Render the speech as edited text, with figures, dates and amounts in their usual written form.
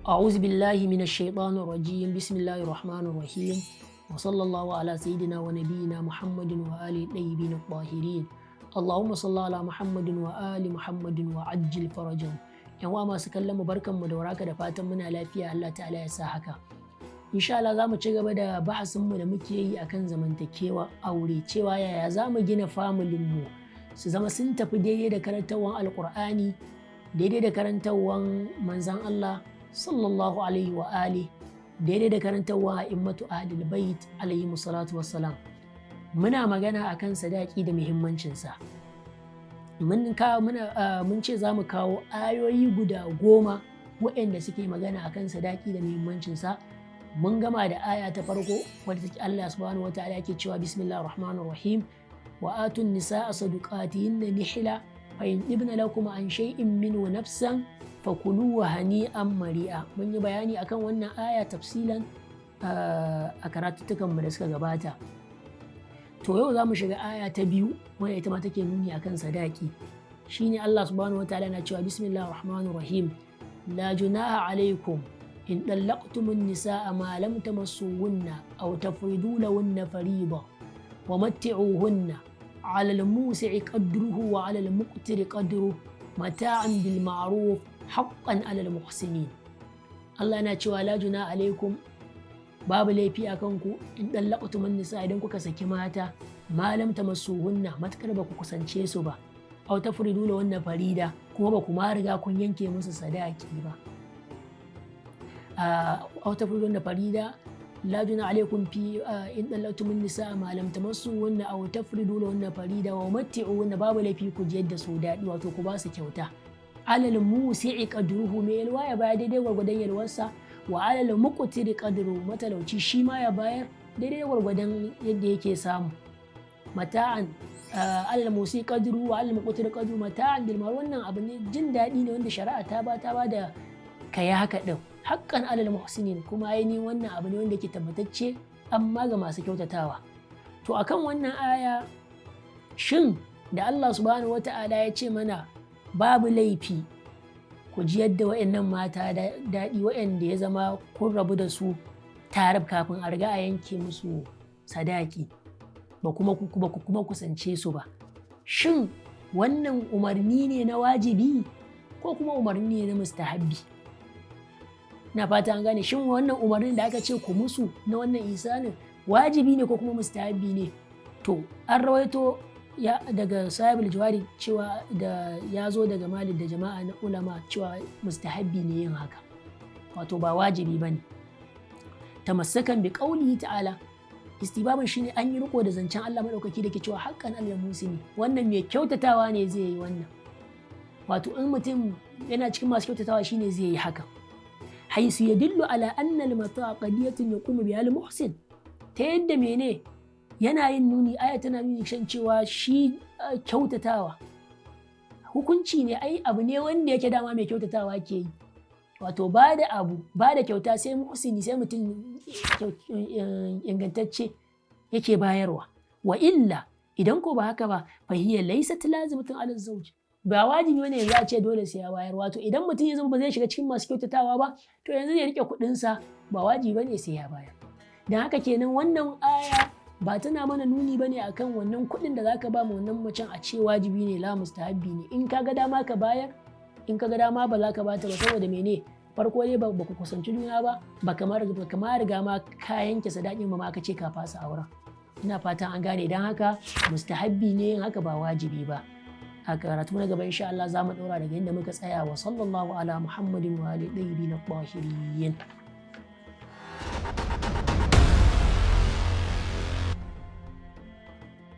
أعوذ بالله من الشيطان الرجيم. بسم الله الرحمن الرحيم، وصلى الله على سيدنا ونبينا محمد وآله الطيبين الطاهرين. اللهم صل على محمد وآل محمد وعجل فرجهم. Yan uwa masu kallon mu, barkanmu da warhaka, da fatan muna lafiya, Allah ta'ala ya sa haka. Insha Allah za mu ci gaba da bahasin mu da muke yi akan zamantakewa aure, cewa yaya za mu gina familin mu su zama sun tafi daidai da karantarwan Alkur'ani, daidai da karantarwan Manzan Allah sallallahu alaihi wa ali, daidai da karantarwa a'immatu ahlul bait alaihi salatu wassalam. Muna magana akan sadaki da muhimmancinsa. Mun ce za mu kawo ayoyi guda 10 waɗanda suke magana akan sadaki da muhimmancinsa. Mun gama da aya ta farko, wadda take Allah subhanahu wa ta'ala yake cewa: bismillahir rahmanir rahim, wa atun nisaa saduqatihinna nihla, fa in tibna lakum an shay'in minhu nafsan fakulu hani'an mari'a. Mun yi bayani akan wannan aya tafsilan a karatuttukan mu da suka gabata. To yau za mu shiga aya ta biyu, wanda ita ma take nuni akan sadaki. Shine Allah subhanahu wataala na cewa: bismillahir rahmanir rahim, la junaha alaikum in dallaqtumun nisaa ma lam tamassuhunna aw tafridu lahunna fariida wa matti'uhunna 'ala al-musi'i qadruhu wa 'ala al-muqtiri qadruhu mata'an bil ma'ruf haqqan 'ala al-muhsinin. Allah yana cewa: la junaha alaikum, babu laifi a kanku, in dallaqtumun nisa, idan kuka saki mata, ma lam tamassuhunna, matakar ba ku kusance su ba, aw tafridu lahunna farida, kuma ba ku ma riga kun yanke musu sadaki ba. Aw tafridu lahunna farida, la junaha alaikum fi in dallaqtumun nisa ma lam tamassuhunna aw tafridu lahunna farida wa matti'uhunna, babu laifi ku jiyar da su daɗi, wato ku ba su kyauta, alal musi'i qadruhu, mai yalwa ya bayar daidai gwargwadon yalwarsa, wa alal muqtiri qadru, matalauci shi ma ya bayar daidai gwargwadon yadda yake samu, mata'an alal musi qadru wa alal muqtiri qadru mata'an bil ma'ruf. Wannan abu ne, jin daɗi ne wanda shari'a ta ba da kai haka din, haqqan alal muhsinin, kuma ainihin wannan abu ne wanda yake tabbatacce amma ga masu kyautatawa. To akan wannan aya, shin da Allah subhanahu wata'ala ya ce mana babu laifi ku ji yadda wa'annan mata daɗi wa'anda ya zama kun rabu da su tare kafin a riga a yanke musu sadaki, ba kuma kusance su ba, shin wannan umarni ne na wajibi ko kuma umarni ne na mustahabbi? Na fata an gane. Shin wannan umarnin da aka ce ku musu na wannan isanin wajibi ne ko kuma mustahabbi ne? To an rawaito ya daga sahibul jawari cewa da ya zo daga Malik da jama'a na ulama cewa mustahabbi ne yin haka, wato ba wajibi ba ne. Tamassakan bi qaulihi ta'ala, istibabin shine an yi riko da zancen Allah madaukaki da ke cewa haqqan alal muhsini. Wannan mai kyautatawa ne zai yi wannan, wato in mutum yana cikin masu kyautatawa shine zai yi haka. Haisu yadullu ala anna al mata'a qadiyatun yaqumu biha al muhsin, ta yadda mene yana yin nuni, aya tana nuni shan cewa shi kyautatawa hukunci ne, ai abu ne wanda yake dama mai kyautatawa ke yi, wato ba da abu, ba da kyauta, sai muhsini, sai mutum ingantacce yake bayarwa. Wa illa, idan ko ba haka ba, fa hiya laysat lazimatun ala zawj, ba wajibi bane yanzu a ce dole sai ya bayar. Wato idan mutum ya zama ba zai shiga cikin masu kyautatawa ba, to yanzu ya rike kuɗinsa, ba wajibi bane sai ya bayar. Dan haka kenan wannan aya ba tana mana nuni bane akan wannan kuɗin da zaka ba ma wannan macen a ce wajibi ne, la, mustahabbi ne. In ka ga dama ka bayar, in ka ga dama ba za ka bata ba. Saboda mene? Farko dai ba ku kusanci juna ba, ba kamar ba riga ma ka yanke sadakin ba ma ka ce ka fasa auren. Ina fatan an gane. Idan haka mustahabbi ne yin haka, ba wajibi ba. A karatu na gaba insha Allah za mu ɗora daga inda muka tsaya. Wa sallallahu ala Muhammadin wa alihi tayyibin tahirin.